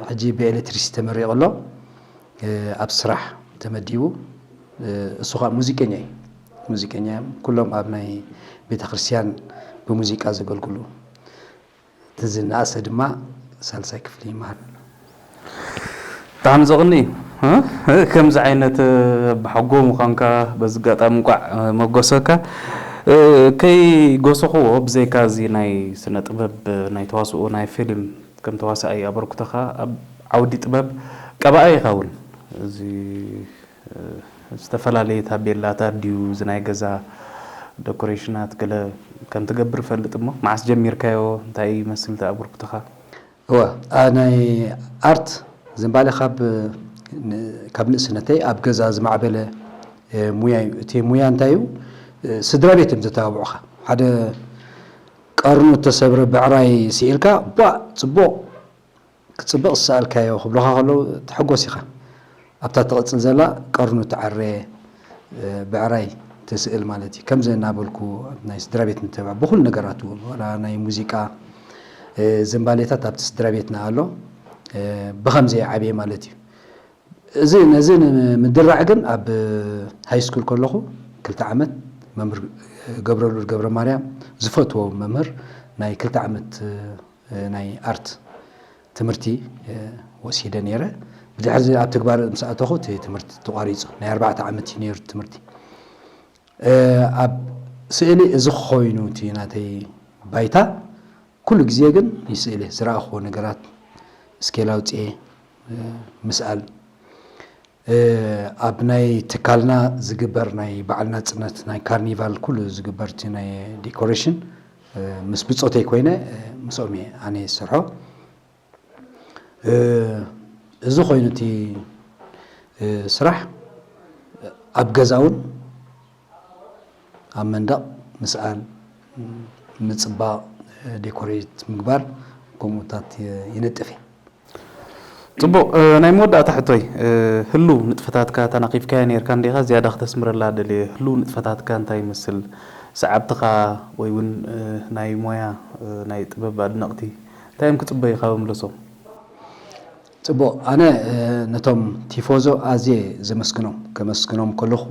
ሕጂ ብኤሌክትሪሲቲ ተመሪቑ ኣሎ። እ፣ ኣብ ስራሕ ተመዲቡ። እ፣ እሱ ኸኣ ሙዚቀኛ እዩ። ሙዚቀኛ እዮም። ኩሎም ኣብ ናይ ቤተክርስትያን ብሙዚቃ ዘገልግሉ። እቲ ዝነኣሰ ድማ ሳልሳይ ክፍሊ ይመሃር ኣሎ። ብጣዕሚ ዘቕንእ እዩ። እ? ከምዚ ዓይነት፣ እ፣ ኣባሓጎ ምዃንካ በዚ ኣጋጣሚ እንቋዕ፣ እ፣ መጎሰካ። እ፣ ከይጎሰኽዎ፣ ብዘይካ እዚ ናይ ስነ ጥበብ፣ እ፣ ናይ ተዋስኦ፣ ናይ ፊልም፣ ከም ተዋሳኣይ ኣበርክቶኻ ኣብ ዓውዲ ጥበብ ቀባኣይ ኢኻ እውን። እዚ፣ እ፣ ዝተፈላለየ ታቤላታት ድዩ፣ እዚ ናይ ገዛ ደኮሬሽናት ገለ ከም ትገብር እፈልጥ እሞ፣ መዓስ ጀሚርካዮ? እንታይ ይመስል እቲ ኣበርክቶኻ? እወ፣ ኣ፣ ናይ ኣርት ዝንባሌ ካብ፣ ን-፣ ካብ ንእስነተይ ኣብ ገዛ ዝማዕበለ፣ እ፣ ሙያ እዩ። እቲ ሙያ እንታይ እዩ? እ፣ ስድራ ቤት እዮም ዘተባብዑኻ። ሓደ ቀርኑ እተሰብረ ብዕራይ ስኢልካ፣ ቧእ፣ ጽቡቕ፣ ክጽብቕ ዝሰኣልካዮ ክብሉኻ ከለዉ ትሕጎስ ኢኻ። ኣብታ ትቕጽል ዘላ ቀርኑ ተዓረ ብዕራይ ትስእል ማለት እዩ። ከምዚ እናበልኩ ኣብ ናይ ስድራ ቤት ምትብባዕ ብኹሉ ነገራቱ፣ ዋላ ናይ ሙዚቃ ዝንባሌታት ኣብቲ ስድራ ቤትና ኣሎ። ብኸምዚ ዓብየ ማለት እዩ። እዚ ነዚ ንምድራዕ ግን ኣብ ሃይ ስኩል ከለኹ ክልተ ዓመት መምህር ገብረልዑል ገብረ ማርያም ዝፈትዎ መምህር ናይ ክልተ ዓመት ናይ ኣርት ትምህርቲ ወሲደ ነይረ። ብድሕሪ ኣብ ትግባር ምስ ኣተኹ እቲ ትምህርቲ ተቋሪፁ። ናይ ኣርባዕተ ዓመት እዩ ነይሩ ትምህርቲ። ኣብ ስእሊ እዚ ኮይኑ እቲ ናተይ ባይታ ኩሉ ግዜ ግን ይስእል እየ። ዝረኣኽዎ ነገራት ስኬል ኣውፅኤ ምስኣል ኣብ ናይ ትካልና ዝግበር ናይ በዓል ናፅነት ናይ ካርኒቫል ኩሉ ዝግበር እቲ ናይ ዲኮሬሽን ምስ ብፆተይ ኮይነ ምስኦም እየ ኣነ ዝሰርሖ። እዚ ኮይኑ እቲ ስራሕ ኣብ ገዛ እውን ኣብ መንደቕ ምስኣል፣ ምጽባቕ፣ ዴኮሬት ምግባር ከምኡታት ይነጥፍ እየ። ጽቡቕ። ናይ መወዳእታ ሕቶይ፣ ህሉው ንጥፈታትካ ተናኺፍካዮ ነይርካ እንዲኻ፣ ዝያዳ ክተስምረላ ደልየ። ህሉው ንጥፈታትካ እንታይ ይመስል? ሰዓብትኻ ወይ እውን ናይ ሞያ ናይ ጥበብ ኣድነቕቲ እንታይ እዮም ክጽበዩ ካብ እምለሶም? ጽቡቕ። ኣነ ነቶም ቲፎዞ ኣዝየ ዘመስግኖም፣ ከመስግኖም ከለኹ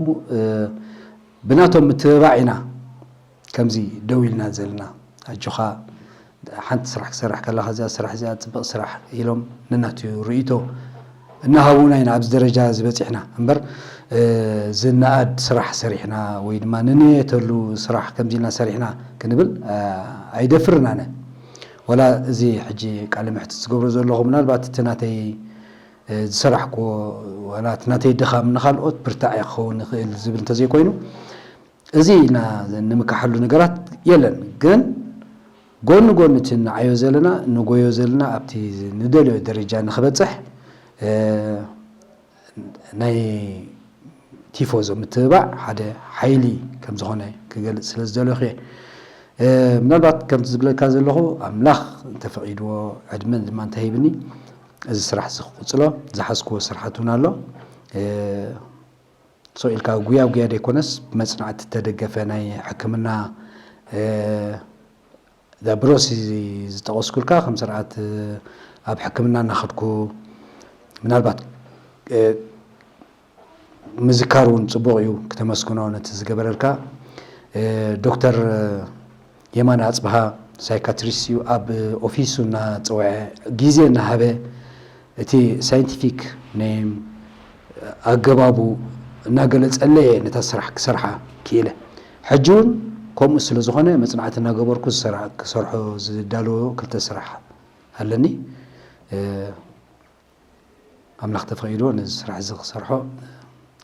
ብናቶም ምትብባዕ ኢና ከምዚ ደው ኢልና ዘለና። ኣጆኻ፣ ሓንቲ ስራሕ ክሰርሕ ከለኻ እዚኣ ስራሕ እዚኣ ጽብቕ ስራሕ ኢሎም ነናቱ ርእይቶ እናሃቡና ኢና ኣብዚ ደረጃ ዝበጺሕና እምበር ዝነኣድ ስራሕ ሰሪሕና ወይ ድማ ንንየተሉ ስራሕ ከምዚ ኢልና ሰሪሕና ክንብል ኣይደፍርን ኣነ። ወላ እዚ ሕጂ ቃለ መሕትት ዝገብሮ ዘለኹ ምናልባት እቲ ናተይ ዝሰራሕክዎ ዋላ እቲ ናተይ ድኻም ንኻልኦት ብርታዕ ክኸውን ይኽእል ዝብል እንተዘይኮይኑ እዚ ኢና ንምካሓሉ ነገራት የለን። ግን ጎኒ ጎኒ እቲ ንዓዮ ዘለና ንጎዮ ዘለና ኣብቲ ንደልዮ ደረጃ ንክበፅሕ ናይ ቲፎዞ ምትብባዕ ሓደ ሓይሊ ከምዝኾነ ክገልፅ ስለ ዝደለኹ እየ። ምናልባት ከምቲ ዝብለካ ዘለኹ ኣምላኽ እንተፈቒድዎ ዕድመ ድማ እንተሂብኒ እዚ ስራሕ እዚ ክቕፅሎ ዝሓዝክዎ ስራሓት እውን ኣሎ። ሶ ኢልካ ጉያ ጉያ ዘይኮነስ ብመፅናዕቲ ዝተደገፈ ናይ ሕክምና እዛ ብሮሲ ዝጠቐስኩልካ ከም ስርዓት ኣብ ሕክምና እናኸድኩ ምናልባት ምዝካር እውን ፅቡቕ እዩ። ክተመስግኖ ነቲ ዝገበረልካ ዶክተር የማነ ኣፅብሃ ሳይካትሪስት እዩ። ኣብ ኦፊሱ እናፀውዐ ግዜ እናሃበ እቲ ሳይንቲፊክ ናይ ኣገባቡ እናገለፀለየ ነታ ስራሕ ክሰርሓ ክኢለ። ሕጂ እውን ከምኡ ስለ ዝኾነ መፅናዕቲ እናገበርኩ ክሰርሖ ዝዳለዎ ክልተ ስራሕ ኣለኒ። ኣምላኽ ተፈቒድዎ ነዚ ስራሕ እዚ ክሰርሖ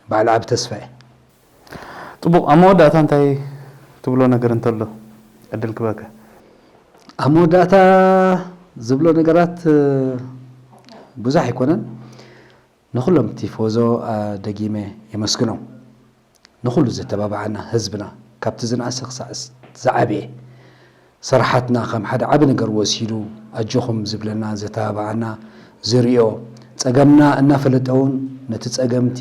ባዕሉ ዓቢ ተስፋ እየ። ጽቡቕ፣ ኣብ መወዳእታ እንታይ ትብሎ ነገር እንተሎ ዕድል ክበካ። ኣብ መወዳእታ ዝብሎ ነገራት ብዙሕ ኣይኮነን። ንኹሎም ቲፎዞ ደጊመ የመስግኖም። ንኹሉ ዘተባብዓና ህዝብና ካብቲ ዝነኣሰ ክሳዕ ዝዓበየ ስራሓትና ከም ሓደ ዓቢ ነገር ወሲዱ ኣጆኹም ዝብለና ዘተባብዓና ዝርእዮ ጸገምና እናፈለጠ እውን ነቲ ጸገምቲ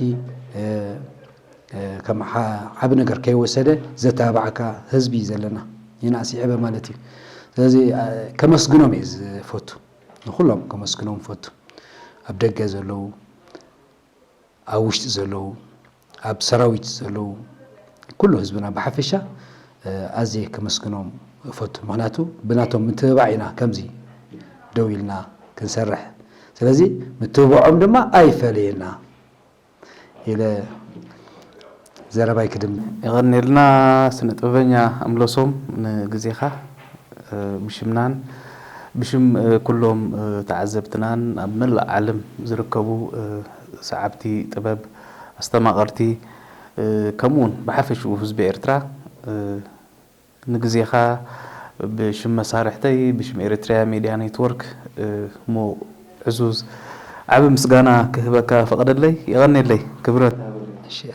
ከም ዓቢ ነገር ከይወሰደ ዘተባብዓካ ህዝቢ እዩ ዘለና። ይንኣስ ይዕበ ማለት እዩ። ስለዚ ከመስግኖም እየ ዝፈቱ፣ ንኹሎም ከመስግኖም ፈቱ። ኣብ ደገ ዘለዉ ኣብ ውሽጢ ዘለዉ ኣብ ሰራዊት ዘለዉ ኩሉ ህዝብና ብሓፈሻ ኣዝየ ከመስግኖም እፈቱ። ምኽንያቱ ብናቶም ምትብባዕ ኢና ከምዚ ደው ኢልና ክንሰርሕ። ስለዚ ምትብባዖም ድማ ኣይፈለየና ኢለ ዘረባይ ክድምድም። የቐንየልና ስነ ጥበበኛ ኣምለሶም ንግዜኻ። ብሽምናን ብሽም ኩሎም ተዓዘብትናን ኣብ መላእ ዓለም ዝርከቡ ሰዓብቲ ጥበብ፣ ኣስተማቐርቲ፣ ከምኡውን ብሓፈሽኡ ህዝቢ ኤርትራ ንግዜኻ ብሽም መሳርሕተይ ብሽም ኤሪትሪያ ሜድያ ኔትወርክ እሞ ዕዙዝ ዓቢ ምስጋና ክህበካ ፈቐደለይ። የቐንየለይ ክብረት።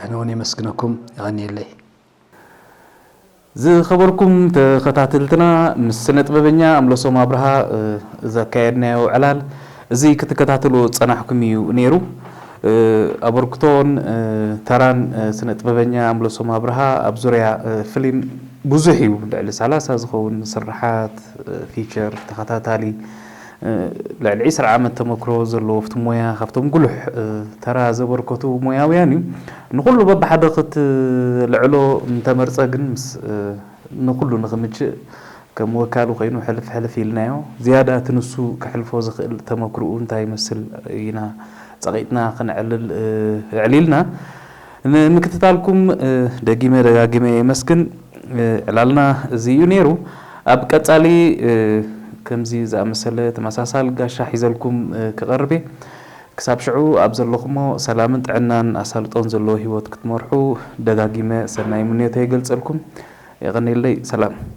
ኣነ እውን የመስግነኩም። የቐንየለይ። ዝኸበርኩም ተኸታተልትና ምስ ስነ ጥበበኛ ኣምለሶም ኣብርሃ ዘካየድናዮ ዕላል እዚ ክትከታተልዎ ዝጸናሕኩም እዩ ነይሩ። ኣበርክቶን ተራን ስነ ጥበበኛ ኣምለሶም ኣብርሃ ኣብ ዙርያ ፊልም ብዙሕ እዩ። ልዕሊ ሰላሳ ዝኸውን ስርሓት፣ ፊቸር፣ ተኸታታሊ፣ ልዕሊ ዕስራ ዓመት ተመክሮ ዘለዎ ኣብቲ ሞያ፣ ካብቶም ጉሉሕ ተራ ዘበርከቱ ሞያውያን እዩ። ንኹሉ በብሓደ ክትልዕሎ እንተመርጸ ግን ምስ ንኹሉ ንኽምችእ ከም ወካሉ ኮይኑ ሕልፍ ሕልፍ ኢልናዮ። ዝያዳ እቲ ንሱ ከሕልፎ ዝኽእል ተመክርኡ እንታይ ይመስል ኢና ጸቒጥና ክነዕልል ኣዕሊልና። ንምክትታልኩም ደጊመ ደጋጊመ የመስግን። ዕላልና እዚ እዩ ነይሩ። ኣብ ቀጻሊ ከምዚ ዝኣመሰለ ተመሳሳሊ ጋሻ ሒዘልኩም ክቐርብ እየ። ክሳብ ሽዑ ኣብ ዘለኹሞ ሰላምን ጥዕናን ኣሳልጦን ዘለዎ ህይወት ክትመርሑ ደጋጊመ ሰናይ ምንዮተይ ይገልጸልኩም። የቐንየለይ። ሰላም።